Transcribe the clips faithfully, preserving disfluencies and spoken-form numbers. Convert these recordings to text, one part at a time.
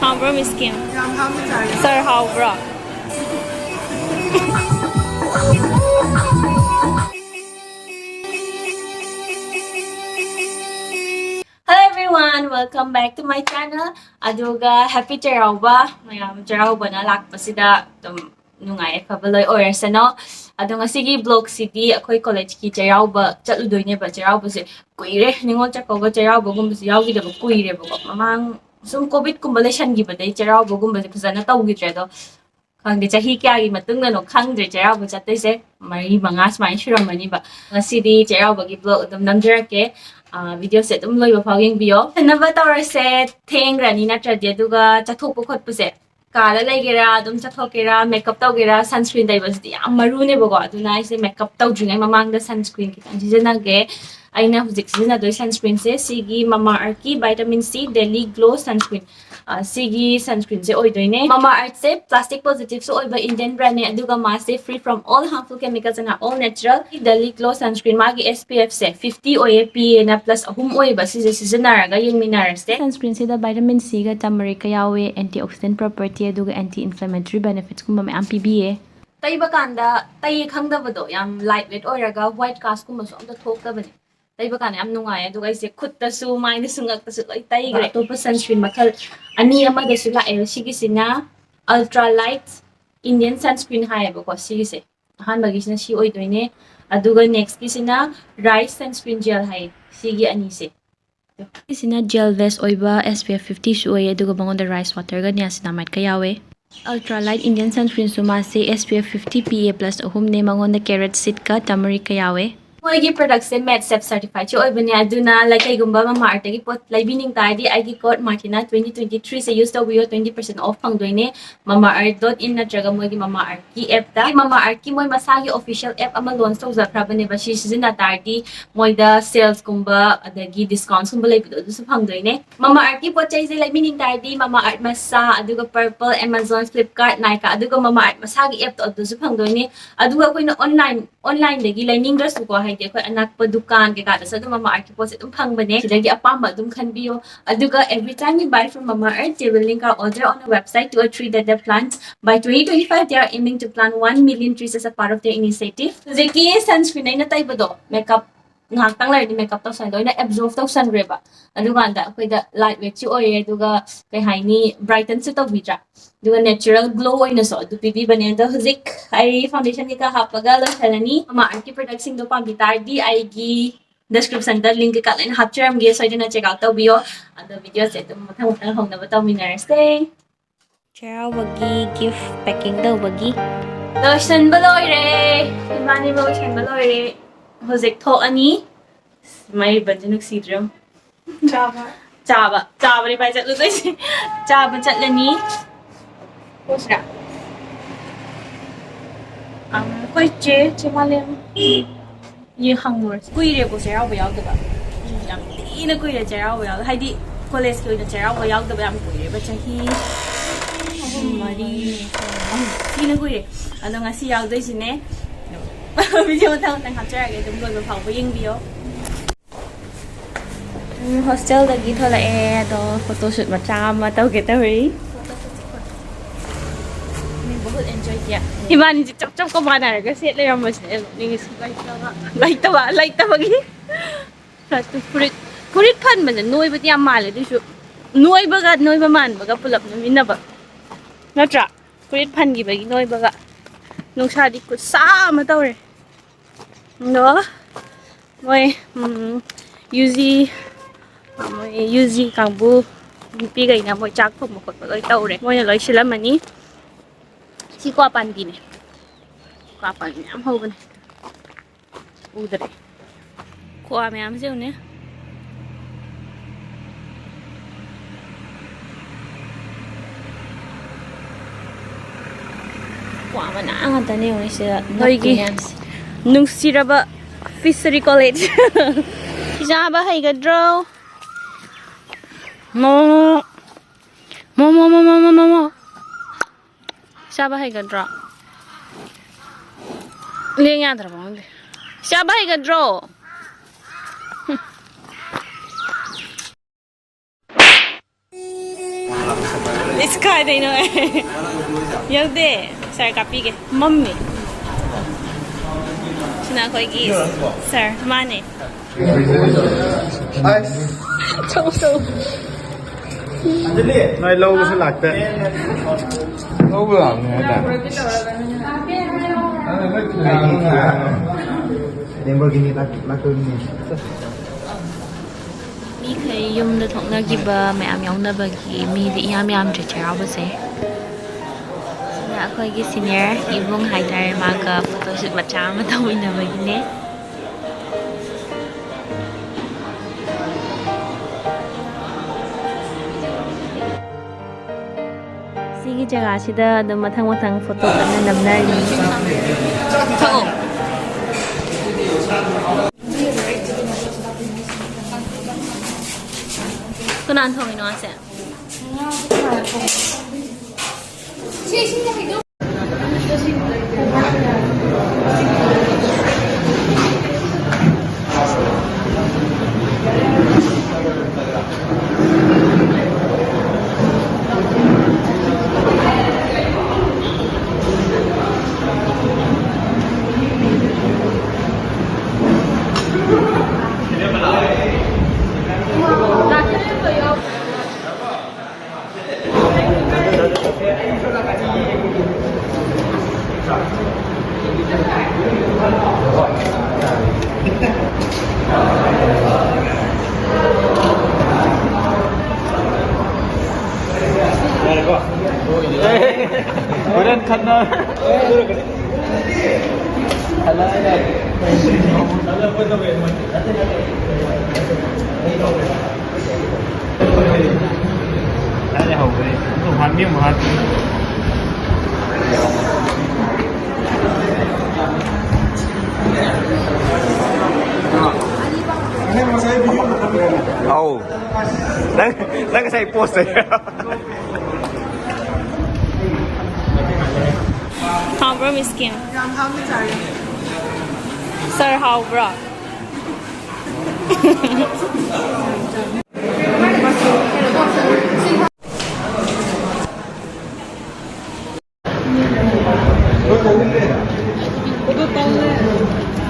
ꯍꯥꯎꯕ꯭ꯔꯣ, ꯃꯤꯁ ꯀꯤꯝ? ꯌꯥꯝ ꯍꯥꯎꯅ ꯆꯥꯔꯦ꯫ ꯁꯥꯔ, ꯍꯥꯎꯕ꯭ꯔꯣ? Hello everyone, welcome back to my channel. ꯑꯗꯨꯒ happy ꯆꯩꯔꯥꯎꯕ꯫ ꯃꯌꯥꯝ ꯆꯩꯔꯥꯎꯕꯅ ꯂꯥꯛꯄꯁꯤꯗ ꯑꯗꯨꯝ ꯅꯨꯡꯉꯥꯏ ꯌꯥꯏꯐꯕ ꯂꯣꯏ ꯑꯣꯏꯔꯁꯅꯣ꯫ ꯑꯗꯣ ꯉꯁꯤꯒꯤ vlogꯁꯤꯗꯤ ꯑꯩꯈꯣꯏ collegeꯀꯤ ꯆꯩꯔꯥꯎꯕ ꯆꯠꯂꯨꯗꯣꯏꯅꯦꯕ꯫ ꯆꯩꯔꯥꯎꯕꯁꯦ ꯀꯨꯏꯔꯦ, ꯅꯤꯉꯣꯜ ꯆꯥꯛꯀꯧꯕ ꯆꯩꯔꯥꯎꯕꯒꯨꯝꯕꯁꯦ ꯌꯥꯎꯈꯤꯗꯕ ꯀꯨꯏꯔꯦꯕꯀꯣ꯫ ꯃꯃꯥꯡ ꯁꯨꯝ covidꯀꯨꯝꯕ ꯂꯩꯁꯟꯈꯤꯕꯗꯩ ꯆꯩꯔꯥꯎꯕꯒꯨꯝꯕꯁꯦ ꯐꯖꯅ ꯇꯧꯈꯤꯗ꯭ꯔꯦ꯫ ꯑꯗꯣ ꯈꯪꯗꯦ, ꯆꯍꯤ ꯀꯌꯥꯒꯤ ꯃꯇꯨꯡꯗꯅꯣ ꯈꯪꯗ꯭ꯔꯦ ꯆꯩꯔꯥꯎꯕ ꯆꯠꯇꯣꯏꯁꯦ꯫ ꯃꯔꯤ ꯃꯉꯥ ꯁꯨꯃꯥꯏꯅ ꯁꯨꯔꯝꯃꯅꯤꯕ꯫ ꯉꯁꯤꯗꯤ ꯆꯩꯔꯥꯎꯕꯒꯤ vlog ꯑꯗꯨꯝ ꯅꯝꯖꯔꯛꯀꯦ꯫ ꯑꯥ, videoꯁꯦ ꯑꯗꯨꯝ ꯂꯣꯏꯕ ꯐꯥꯎ ꯌꯦꯡꯕꯤꯌꯣ꯫ ꯈꯟꯅꯕ ꯇꯧꯔꯁꯦ, ꯊꯦꯡꯈ꯭ꯔꯅꯤ ꯅꯠꯇ꯭ꯔꯗꯤ꯫ ꯑꯗꯨꯒ ꯆꯠꯊꯣꯛꯄ ꯈꯣꯠꯄꯁꯦ, ꯀꯥꯗ ꯂꯩꯒꯦꯔꯥ, ꯑꯗꯨꯝ ꯆꯠꯊꯣꯛꯀꯦꯔꯥ, makeup ꯇꯧꯒꯦꯔꯥ, sunscreen ꯇꯩꯕꯁꯤꯗꯤ ꯌꯥꯝ ꯃꯔꯨꯅꯦꯕꯀꯣ꯫ ꯑꯗꯨꯅ ꯑꯩꯁꯦ makeup ꯇꯧꯗ꯭ꯔꯤꯉꯩ ꯃꯃꯥꯡꯗ sunscreen ꯈꯤꯇꯪ ꯁꯤꯖꯤꯟꯅꯒꯦ꯫ ꯑꯩꯅ ꯍꯧꯖꯤꯛ ꯁꯤꯖꯤꯟꯅꯗꯣꯏ sunscreenꯁꯦ ꯁꯤꯒꯤ Mamaearthꯀꯤ vitamin C Daily Glow Sunscreen꯫ ꯑ, ꯁꯤꯒꯤ sunscreenꯁꯦ ꯑꯣꯏꯗꯣꯏꯅꯦ꯫ Mamaearthꯁꯦ plastic positiveꯁꯨ ꯑꯣꯏꯕ Indian brandꯅꯦ, ꯑꯗꯨꯒ ꯃꯥꯁꯦ free from all harmful chemicals and are all natural꯫ Daily Glow Sunscreen, ꯃꯥꯒꯤ SPFꯁꯦ fifty ꯑꯣꯏꯌꯦ, PAꯅ plus ꯑꯍꯨꯝ ꯑꯣꯏꯌꯦꯕ꯫ ꯁꯤꯁꯦ ꯁꯤꯖꯤꯟꯅꯔꯒ ꯌꯦꯡꯃꯤꯟꯅꯔꯁꯦ꯫ Sunscreenꯁꯤꯗ vitamin Cꯒ turmericꯀ ꯌꯥꯎꯋꯦ, antioxidant property ꯑꯗꯨꯒ anti inflammatory benefitsꯀꯨꯝꯕ ꯃꯌꯥꯝ ꯄꯤꯕꯤꯌꯦ꯫ ꯇꯩꯕ ꯀꯥꯟꯗ ꯇꯩꯌꯦ ꯈꯪꯗꯕꯗꯣ, ꯌꯥꯝ light weight ꯑꯣꯏꯔꯒ white castꯀꯨꯝꯕꯁꯨ ꯑꯝꯇ ꯊꯣꯛꯇꯕꯅꯦ꯫ ꯇꯩꯕ ꯀꯥꯟꯗ ꯌꯥꯝ ꯅꯨꯡꯉꯥꯏ꯫ ꯑꯗꯨꯒ ꯑꯩꯁꯦ ꯈꯨꯠꯇꯁꯨ ꯃꯥꯏꯗꯁꯨ ꯉꯛꯇꯁꯨ ꯂꯣꯏ ꯇꯩꯈ꯭ꯔꯦ꯫ ꯑꯇꯣꯞꯄ sunscreen ꯃꯈꯜ ꯑꯅꯤ ꯑꯃꯒꯁꯨ ꯂꯥꯛꯑꯦ꯫ ꯁꯤꯒꯤꯁꯤꯅ Ultra Light Indian Sunscreen ꯍꯥꯏꯌꯦꯕꯀꯣ꯫ ꯁꯤꯒꯤꯁꯦ ꯑꯍꯥꯟꯕꯒꯤꯁꯤꯅ ꯁꯤ ꯑꯣꯏꯗꯣꯏꯅꯦ꯫ ꯑꯗꯨꯒ nextꯀꯤꯁꯤꯅ Rice Sunscreen Gel ꯍꯥꯏꯌꯦ꯫ ꯁꯤꯒꯤ ꯑꯅꯤꯁꯦ꯫ ꯁꯤꯁꯤꯅ gel base ꯑꯣꯏꯕ, SPF fiftyꯁꯨ ꯑꯣꯏꯌꯦ, ꯑꯗꯨꯒ ꯃꯉꯣꯟꯗ rice waterꯒ niacinaamideꯀ ꯌꯥꯎꯋꯦ꯫ Ultra Light Indian Sunscreenꯁꯨ ꯃꯥꯁꯦ SPF fifty PA plus ꯑꯍꯨꯝꯅꯦ, ꯃꯉꯣꯟꯗ carrot seedꯀ turmericꯀ ꯌꯥꯎꯋꯦ꯫ ꯃꯣꯏꯒꯤ productꯁꯦ MedSafe certifiedꯁꯨ ꯑꯣꯏꯕꯅꯦ, ꯑꯗꯨꯅ ꯂꯩ-, ꯀꯩꯒꯨꯝꯕ Mamaearthꯇꯒꯤ ꯄꯣꯠ ꯂꯩꯕꯤꯅꯤꯡ ꯇꯥꯔꯗꯤ ꯑꯩꯒꯤ code Martina twenty twenty-threeꯁꯦ use ꯇꯧꯕꯤꯌꯣ, twenty percent off ꯐꯪꯗꯣꯏꯅꯦ Mamaearth dot in ꯅꯠꯇ꯭ꯔꯒ ꯃꯣꯏꯒꯤ Mamaearthꯀꯤ appꯇ꯫ Mamaearthꯀꯤ ꯃꯣꯏ ꯃꯁꯥꯒꯤ official app ꯑꯃ launch ꯇꯧꯖꯈ꯭ꯔꯕꯅꯦꯕ꯫ ꯁꯤ ꯁꯤꯖꯤꯟꯅ ꯇꯥꯔꯗꯤ ꯃꯣꯏꯗ salesꯀꯨꯝꯕ ꯑꯗꯒꯤ discountsꯀꯨꯝꯕ ꯂꯩꯕꯗꯣ ꯑꯗꯨꯁꯨ ꯐꯪꯗꯣꯏꯅꯦ꯫ Mamaearthꯀꯤ ꯄꯣꯠ ꯆꯩꯁꯦ ꯂꯩꯕꯤꯅꯤꯡ ꯇꯥꯔꯗꯤ Mamaearth ꯃꯁꯥ, ꯑꯗꯨꯒ Purplle, Amazon, Flipkart, Nykaa, ꯑꯗꯨꯒ Mamaearth ꯃꯁꯥꯒꯤ appꯇꯣ ꯑꯗꯨꯁꯨ ꯐꯪꯗꯣꯏꯅꯦ꯫ ꯑꯗꯨꯒ ꯑꯩꯈꯣꯏꯅ online onlineꯗꯒꯤ ꯂꯩꯅꯤꯡꯗ꯭ꯔꯁꯨꯀꯣ, ꯍꯥꯏꯗꯤ ꯑꯩꯈꯣꯏ ꯑꯅꯛꯄ ꯗꯨꯀꯥꯟ ꯀꯩꯀꯥꯗꯁꯨ ꯑꯗꯨꯝ Mamaearth ꯀꯤ ꯄꯣꯠꯁꯦ ꯑꯗꯨꯝ ꯐꯪꯕꯅꯦ꯫ ꯁꯤꯗꯒꯤ ꯑꯄꯥꯝꯕ ꯑꯗꯨꯝ ꯈꯟꯕꯤꯌꯣ꯫ ꯑꯗꯨꯒ every time you buy from Mamaearth, they will link our order on our website to a tree that they plant by twenty twenty-five. They are aiming to plant one million trees as a part of their initiative. ꯍꯧꯖꯤꯛꯀꯤ sunscreen ꯑꯩꯅ ꯇꯩꯕꯗꯣ, makeup ꯉꯥꯏꯍꯥꯛꯇꯪ ꯂꯩꯔꯗꯤ makeup ꯇꯧꯁꯟ ꯂꯣꯏꯅ absorb ꯇꯧꯁꯟꯈ꯭ꯔꯦꯕ꯫ ꯑꯗꯨꯀꯥꯟꯗ ꯑꯩꯈꯣꯏꯗ light weightꯁꯨ ꯑꯣꯏꯔꯦ, ꯑꯗꯨꯒ ꯀꯩ ꯍꯥꯏꯅꯤ, brightenꯁꯨ ꯇꯧꯕꯤꯗ꯭ꯔꯥ, ꯑꯗꯨꯒ natural glow ꯑꯣꯏꯅꯁꯨ ꯑꯗꯨ ꯄꯤꯕꯤꯕꯅꯦ꯫ ꯑꯗꯣ ꯍꯧꯖꯤꯛ ꯑꯩ foundation ꯀꯩꯀꯥ ꯍꯥꯞꯄꯒ ꯂꯣꯏꯁꯜꯂꯅꯤ꯫ Mamaearthꯀꯤ productꯁꯤꯡꯗꯣ ꯄꯥꯝꯕꯤ ꯇꯥꯔꯗꯤ ꯑꯩꯒꯤ descriptionꯗ link ꯀꯩꯀꯥ ꯂꯣꯏꯅ ꯍꯥꯞꯆꯔꯝꯒꯦ, ꯁꯣꯏꯗꯅ check out ꯇꯧꯕꯤꯌꯣ꯫ ꯑꯗꯣ videoꯁꯦ ꯑꯗꯨꯝ ꯃꯊꯪ ꯃꯊꯪ ꯍꯧꯅꯕ ꯇꯧꯃꯤꯟꯅꯔꯁꯦ꯫ ꯆꯩꯔꯥꯎꯕꯒꯤ gift packing ꯇꯧꯕꯒꯤ꯫ ꯂꯣꯏꯁꯟꯕ ꯂꯣꯏꯔꯦ꯫ ꯏꯕꯥꯅꯤꯃꯛ ꯂꯣꯏꯁꯟꯕ ꯂꯣꯏꯔꯦ꯫ ꯍꯧꯖꯤꯛ ꯊꯣꯛꯑꯅꯤ꯫ ꯃꯥꯏ ꯔꯤꯕꯟꯁꯦ ꯅꯨꯡꯁꯤꯗ꯭ꯔꯣ? ꯆꯥꯕ꯫ ꯆꯥꯕ꯫ ꯆꯥꯕꯅꯦ ꯚꯥꯏ ꯆꯠꯂꯨꯗꯣꯏꯁꯦ꯫ ꯆꯥꯕ ꯆꯠꯂꯅꯤ꯫ ꯄꯣꯠꯁꯤꯔꯥ? ꯑꯝ, ꯑꯩꯈꯣꯏ ꯆꯦ, ꯆꯦ ꯃꯥꯂꯦꯝ꯫ ꯌꯦ ꯍꯪꯉꯨꯔꯁꯤ꯫ ꯀꯨꯏꯔꯦꯀꯣ ꯆꯩꯔꯥꯎꯕ ꯌꯥꯎꯗꯕ꯫ ꯌꯥꯝ ꯊꯤꯅ ꯀꯨꯏꯔꯦ ꯆꯩꯔꯥꯎꯕ ꯌꯥꯎꯗꯕ꯫ ꯍꯥꯏꯗꯤ ꯀꯣꯂꯦꯖꯀꯤ ꯑꯣꯏꯅ ꯆꯩꯔꯥꯎꯕ ꯌꯥꯎꯗꯕ ꯌꯥꯝ ꯀꯨꯏꯔꯦꯕ꯫ ꯆꯍꯤ ꯑꯍꯨꯝ, ꯃꯔꯤ, ꯌꯥꯝ ꯊꯤꯅ ꯀꯨꯏꯔꯦ꯫ ꯑꯗꯣ ꯉꯁꯤ ꯌꯥꯎꯗꯣꯏꯁꯤꯅꯦ꯫ ꯚꯤꯗꯤꯑꯣ ꯃꯊꯪ ꯃꯊꯪ ꯍꯥꯞꯆꯔꯛꯑꯒꯦ, ꯑꯗꯨꯝ ꯂꯣꯏꯕ ꯐꯥꯎꯕ ꯌꯦꯡꯕꯤꯌꯣ꯫ ꯎꯝ, ꯍꯣꯁꯇꯦꯜꯗꯒꯤ ꯊꯣꯛꯂꯛꯑꯦ, ꯑꯗꯣ ꯐꯣꯇꯣ ꯁꯨꯠ ꯃꯆꯥ ꯑꯃ ꯇꯧꯒꯦ ꯇꯧꯔꯤ꯫ ꯃꯤ ꯕꯍꯨꯠ ꯑꯦꯟꯖꯣꯏ ꯀꯤꯌꯥ꯫ ꯏꯕꯥꯅꯤꯁꯦ ꯆꯞ ꯆꯞꯀ ꯃꯥꯟꯅꯔꯒ ꯁꯦꯠ ꯂꯩꯔꯝꯕꯁꯤꯅꯦ ꯑꯩ ꯅꯣꯛꯅꯤꯡꯉꯤꯁꯦ꯫ ꯂꯩꯇꯕ꯫ ꯂꯩꯇꯕ, ꯂꯩꯇꯕꯒꯤ꯫ ꯐꯨꯔꯤꯠ, ꯐꯨꯔꯤꯠ ꯐꯟꯕꯁꯦ ꯅꯣꯏꯕꯗꯤ ꯌꯥꯝ ꯃꯥꯜꯂꯦ, ꯑꯗꯨꯏꯁꯨ ꯅꯣꯏꯕꯒ ꯅꯣꯏꯕ ꯃꯥꯟꯕꯒ ꯄꯨꯂꯞ ꯅꯣꯏꯃꯤꯟꯅꯕ ꯅꯠꯇ꯭ꯔꯥ? ꯐꯨꯔꯤꯠ ꯐꯟꯈꯤꯕꯒꯤ ꯅꯣꯏꯕꯒ꯫ ꯅꯨꯡꯁꯥꯗꯤ ꯈꯨꯠꯁꯥ ꯑꯃ ꯇꯧꯔꯦ꯫ ꯑꯗꯣ ꯃꯣꯏ, ꯎꯝ, ꯌꯨ ꯖꯤ, ꯃꯣꯏ ꯌꯨ ꯖꯤ ꯀꯥꯡꯕꯨ ꯅꯨꯄꯤꯈꯩꯅ ꯃꯣꯏ ꯆꯥꯛ ꯊꯣꯡꯕ ꯈꯣꯠꯄ ꯂꯣꯏ ꯇꯧꯔꯦ꯫ ꯃꯣꯏꯅ ꯂꯣꯏ ꯁꯤꯜꯂꯝꯃꯅꯤ꯫ ꯁꯤ ꯀ꯭ꯋꯥ ꯄꯥꯟꯕꯤꯅꯦ꯫ ꯀ꯭ꯋꯥ ꯄꯥꯟꯕꯤ ꯃꯌꯥꯝ ꯍꯧꯕꯅꯦ꯫ ꯎꯗ꯭ꯔꯦ꯫ ꯀ꯭ꯋꯥ ꯃꯌꯥꯝꯁꯦ ꯌꯦꯡꯉꯨꯅꯦ꯫ ꯀ꯭ꯋꯥ ꯃꯅꯥ ꯉꯥꯛꯇꯅꯦ ꯌꯦꯡꯉꯨꯅꯦ ꯁꯤꯗ ꯅꯣꯏꯒꯤ ꯅꯞꯄꯤ ꯃꯌꯥꯝꯁꯦ꯫ ꯅꯨꯡꯁꯤꯔꯕ Fishery College꯫ ꯆꯥꯕ ꯍꯩꯒꯗ꯭ꯔꯣ? ꯃꯣꯃꯣ꯫ ꯃꯣꯃꯣ, ꯃꯣꯃꯣ, ꯃꯣꯃꯣ, ꯃꯣꯃꯣ꯫ ꯆꯥꯕ ꯍꯩꯒꯗ꯭ꯔꯣ? ꯂꯦꯡ ꯌꯥꯗ꯭ꯔꯕ ꯈꯪꯗꯦ꯫ ꯆꯥꯕ ꯍꯩꯒꯗ꯭ꯔꯣ? ꯏꯁ, ꯀꯥꯏꯗꯩꯅꯣ? ꯌꯧꯗꯦ꯫ ꯁꯥꯔ ꯀꯥꯞꯄꯤꯒꯦ꯫ ꯃꯝꯃꯤ꯫ ꯁꯤꯅ ꯑꯩꯈꯣꯏꯒꯤ ꯁꯥꯔ꯫ ꯃꯥꯅꯦ꯫ ꯆꯧ, ꯆꯧ꯫ ꯅꯣꯏ ꯂꯧꯕꯁꯨ ꯂꯥꯛꯇꯦ꯫ ꯂꯧꯕ ꯂꯥꯛꯑꯕꯅꯦ ꯍꯥꯏꯇꯥꯔꯦ꯫ ꯂꯦꯝꯕꯣꯔꯒꯤꯅꯤ ꯂꯥꯛ-, ꯂꯥꯛꯇꯣꯔꯤꯅꯦ꯫ ꯃꯤꯈꯩ ꯌꯨꯝꯗ ꯊꯣꯛꯅꯈꯤꯕ ꯃꯌꯥꯝ ꯌꯥꯎꯅꯕꯒꯤ ꯃꯤꯗꯤ ꯏꯌꯥꯝ ꯌꯥꯝꯗ꯭ꯔꯦ ꯆꯩꯔꯥꯎꯕꯁꯦ꯫ ꯁꯤꯅ ꯑꯩꯈꯣꯏꯒꯤ ꯁꯤꯅꯤꯌꯔ ꯏꯕꯨꯡ ꯍꯥꯏꯇꯥꯔꯦ, ꯃꯥꯒ ꯐꯣꯇꯣꯁꯨꯠ ꯃꯆꯥ ꯑꯃ ꯇꯧꯃꯤꯟꯅꯕꯒꯤꯅꯦ꯫ ꯁꯤꯒꯤ ꯖꯒꯥꯁꯤꯗ ꯑꯗꯨꯝ ꯃꯊꯪ ꯃꯊꯪ ꯐꯣꯇꯣ ꯀꯟꯅ ꯅꯝꯅꯔꯤ꯫ ꯊꯣꯛꯑꯣ꯫ ꯀꯅꯥꯅ ꯊꯣꯡꯉꯤꯅꯣ ꯑꯁꯦ? ꯍꯣꯔꯦꯟ ꯈꯠꯅ꯫ ꯀꯥꯏꯗꯩ ꯍꯧꯈ꯭ꯔꯦ? ꯑꯗꯨ ꯍꯥꯠꯃꯤ ꯑꯃꯨꯛ ꯍꯥꯠꯈꯤ꯫ ꯑꯧ꯫ ꯅꯪ, ꯅꯪ ꯉꯁꯥꯏ ꯄꯣꯁ ꯇꯧꯔꯤꯔꯣ? ꯍꯥꯎꯕ꯭ꯔꯣ, ꯃꯤꯁ ꯀꯤꯝ? ꯌꯥꯝ ꯍꯥꯎꯅ ꯆꯥꯔꯦ꯫ ꯁꯥꯔ, ꯍꯥꯎꯕ꯭ꯔꯣ?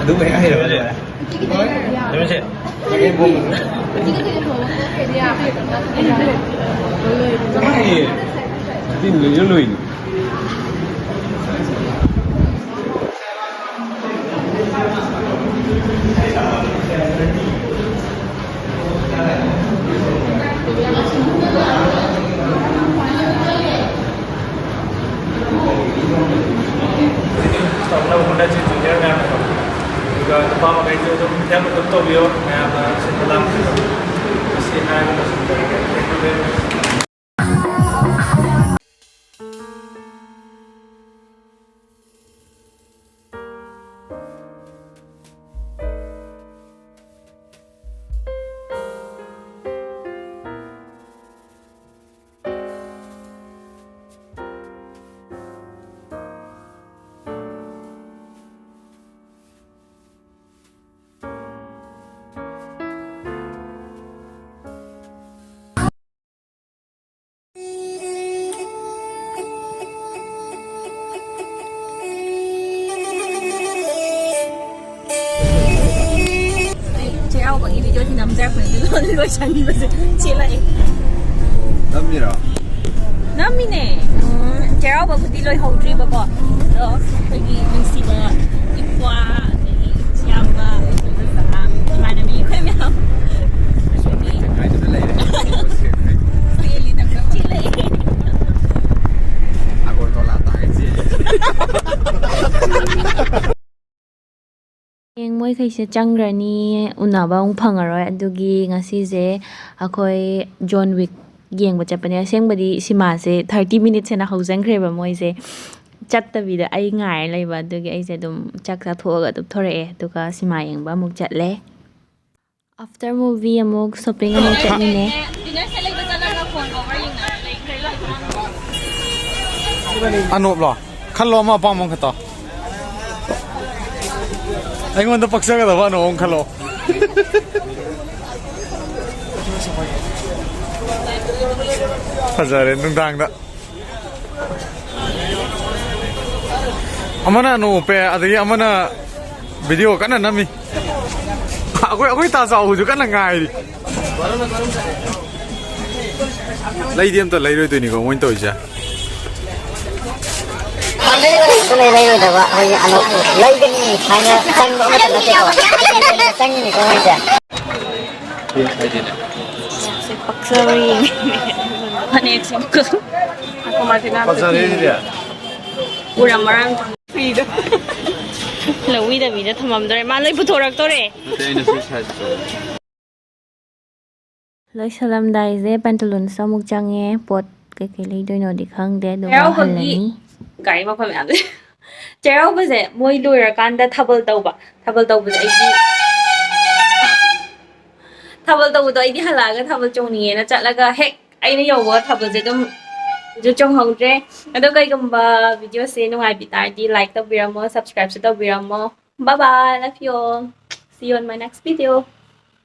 ꯑꯗꯨ ꯀꯌꯥ ꯍꯩꯔꯕ? ꯂꯩꯃꯟꯁꯦ꯫ ꯆꯞ ꯃꯥꯟꯅꯩꯌꯦ꯫ ꯑꯗꯨꯗꯤ ꯂꯣꯏꯅ ꯂꯣꯏꯅꯤ꯫ ꯇꯧꯅꯕ ꯍꯣꯠꯅꯁꯤ, ꯖꯨꯅꯤꯌꯔ ꯃꯌꯥꯝ꯫ ꯑꯗꯨꯒ ꯅꯨꯄꯥ ꯃꯈꯩꯁꯨ ꯑꯗꯨꯝ help ꯑꯗꯨꯝ ꯇꯧꯕꯤꯌꯣ, ꯃꯌꯥꯝꯅ ꯁꯤꯟꯕ ꯂꯥꯡꯕꯁꯤꯗ꯫ ꯃꯁꯤ ꯍꯥꯏꯔꯒ ꯂꯣꯏꯁꯤꯟꯖꯔꯒꯦ꯫ Thank you very much. ꯆꯩꯔꯥꯎꯕꯒꯤ ꯚꯤꯗꯤꯑꯣꯁꯤ ꯅꯝꯖꯔꯛꯄꯅꯦ, ꯑꯗꯨ ꯂꯣꯏ ꯂꯣꯏꯁꯟꯈꯤꯕꯁꯦ ꯆꯦꯜꯂꯛꯑꯦ꯫ ꯅꯝꯃꯤꯔꯣ? ꯅꯝꯃꯤꯅꯦ꯫ ꯎꯝ, ꯆꯩꯔꯥꯎꯕꯕꯨꯗꯤ ꯂꯣꯏꯍꯧꯗ꯭ꯔꯤꯕꯀꯣ, ꯑꯗꯣ ꯑꯩꯈꯣꯏꯒꯤ ꯅꯨꯡꯁꯤꯕ ꯏꯄ꯭ꯋꯥ, ꯑꯗꯒꯤ ꯏꯌꯥꯝꯕ, ꯏꯃꯥꯟꯅꯕꯤ, ꯑꯩꯈꯣꯏ ꯃꯌꯥꯝ ꯉꯥꯏꯗꯨꯅ ꯂꯩꯔꯦ꯫ ꯆꯦꯜꯂꯤꯅ ꯆꯦꯜꯂꯛꯑꯦ꯫ ꯑꯒꯔꯇꯂꯥ ꯇꯥꯒꯩ ꯆꯦꯜꯂꯤ꯫ ꯍꯌꯦꯡ ꯃꯣꯏꯈꯩꯁꯦ ꯆꯪꯈ꯭ꯔꯅꯤ, ꯎꯅꯕ ꯑꯃꯨꯛ ꯐꯪꯉꯔꯣꯏ꯫ ꯑꯗꯨꯒꯤ ꯉꯁꯤꯁꯦ ꯑꯩꯈꯣꯏ ꯖꯣꯟ ꯋꯤꯛ ꯌꯦꯡꯕ ꯆꯠꯄꯅꯦ꯫ ꯑꯁꯦꯡꯕꯗꯤ ꯁꯤꯃꯥꯁꯦ thirty minutes ꯍꯦꯟꯅ ꯍꯧꯖꯟꯈ꯭ꯔꯦꯕ ꯃꯣꯏꯁꯦ꯫ ꯆꯠꯇꯕꯤꯗ ꯑꯩ ꯉꯥꯏꯔ ꯂꯩꯕ꯫ ꯑꯗꯨꯒꯤ ꯑꯩꯁꯦ ꯑꯗꯨꯝ ꯆꯥꯛ ꯆꯥꯊꯣꯛꯑꯒ ꯑꯗꯨꯝ ꯊꯣꯔꯛꯑꯦ꯫ ꯑꯗꯨꯒ ꯁꯤꯃꯥ ꯌꯦꯡꯕ ꯑꯃꯨꯛ ꯆꯠꯂꯦ꯫ After movie ꯑꯃꯨꯛ shopping ꯑꯃꯨꯛ ꯆꯠꯃꯤꯟꯅꯩ꯫ ꯑꯅꯣꯞꯂꯣ? ꯈꯜꯂꯣ ꯑꯃ ꯑꯄꯥꯝꯕ ꯑꯃ ꯈꯛꯇ꯫ ꯑꯩꯉꯣꯟꯗ ꯄꯛꯆꯒꯗꯕ ꯑꯅꯧꯕ ꯑꯃ ꯈꯜꯂꯣ꯫ ꯐꯖꯔꯦ ꯅꯨꯡꯗꯥꯡꯗ꯫ ꯑꯃꯅ ꯅꯣꯛꯄꯦ, ꯑꯗꯒꯤ ꯑꯃꯅ ꯚꯤꯗꯤꯑꯣ ꯀꯟꯅ ꯅꯝꯃꯤ꯫ ꯑꯩꯈꯣꯏ, ꯑꯩꯈꯣꯏ ꯇꯥ ꯆꯥꯎꯕꯁꯨ ꯀꯟꯅ ꯉꯥꯏꯔꯤ꯫ ꯂꯩꯗꯤ ꯑꯝꯇ ꯂꯩꯔꯣꯏꯗꯣꯏꯅꯤꯀꯣ ꯃꯣꯏꯅ ꯇꯧꯔꯤꯁꯦ꯫ ꯂꯩꯔꯣꯏꯗꯕ ꯑꯩꯈꯣꯏꯒꯤ ꯑꯅꯧꯕ ꯂꯩꯒꯅꯤ ꯍꯥꯏꯅ ꯆꯪꯕ ꯑꯃꯠꯇ ꯅꯠꯇꯦꯀꯣ꯫ ꯆꯪꯉꯤꯅꯤꯀꯣ ꯃꯣꯏꯁꯦ꯫ ꯄꯛꯆꯕ ꯌꯦꯡꯉꯤ꯫ ꯐꯅꯦꯛꯁꯦ ꯑꯃꯨꯛꯀ꯫ ꯐꯖꯔꯦ ꯁꯤꯗꯤ꯫ ꯎꯔꯝꯃꯔꯣꯏ꯫ ꯂꯧꯕꯤꯗꯕꯤꯗ ꯊꯝꯃꯝꯗꯣꯔꯦ꯫ ꯃꯥ ꯂꯣꯏ ꯄꯨꯊꯣꯔꯛꯇꯣꯔꯦ꯫ ꯅꯠꯇꯦ, ꯑꯩꯅ ꯁꯤ ꯁꯥꯏꯖꯇꯣ꯫ ꯂꯣꯏꯁꯜꯂꯝꯗꯥꯏꯁꯦ ꯄꯦꯟꯇꯂꯨꯟꯁ ꯑꯃꯨꯛ ꯆꯪꯉꯦ꯫ ꯄꯣꯠ ꯀꯩꯀꯩ ꯂꯩꯗꯣꯏꯅꯣꯗꯤ ꯈꯪꯗꯦ, ꯑꯗꯨꯒ ꯆꯩꯔꯥꯎꯕꯒꯤ ꯍꯜꯂꯅꯤ꯫ ꯒꯥꯔꯤ ꯃꯈꯣꯟ ꯃꯌꯥꯝ꯫ ꯆꯩꯔꯥꯎꯕꯁꯦ ꯃꯣꯏ ꯂꯣꯏꯔꯀꯥꯟꯗ ꯊꯥꯕꯜ ꯇꯧꯕ꯫ ꯊꯥꯕꯜ ꯇꯧꯕꯁꯦ ꯑꯩꯗꯤ, ꯊꯥꯕꯜ ꯇꯧꯕꯗꯣ ꯑꯩꯗꯤ ꯍꯜꯂꯛꯑꯒ ꯊꯥꯕꯜ ꯆꯣꯡꯅꯤꯡꯉꯦꯅ ꯆꯠꯂꯒ ꯍꯦꯛ ꯑꯩꯅ ꯌꯧꯕꯒ ꯊꯥꯕꯜꯁꯦ ꯑꯗꯨꯝ ꯑꯗꯨ ꯆꯣꯡꯍꯧꯗ꯭ꯔꯦ꯫ ꯑꯗꯣ ꯀꯩꯒꯨꯝꯕ ꯚꯤꯗꯤꯑꯣꯁꯦ ꯅꯨꯡꯉꯥꯏꯕꯤ ꯇꯥꯔꯗꯤ like ꯇꯧꯕꯤꯔꯝꯃꯣ, subscribeꯁꯨ ꯇꯧꯕꯤꯔꯝꯃꯣ꯫ Bye bye, love you all, see you on my next video.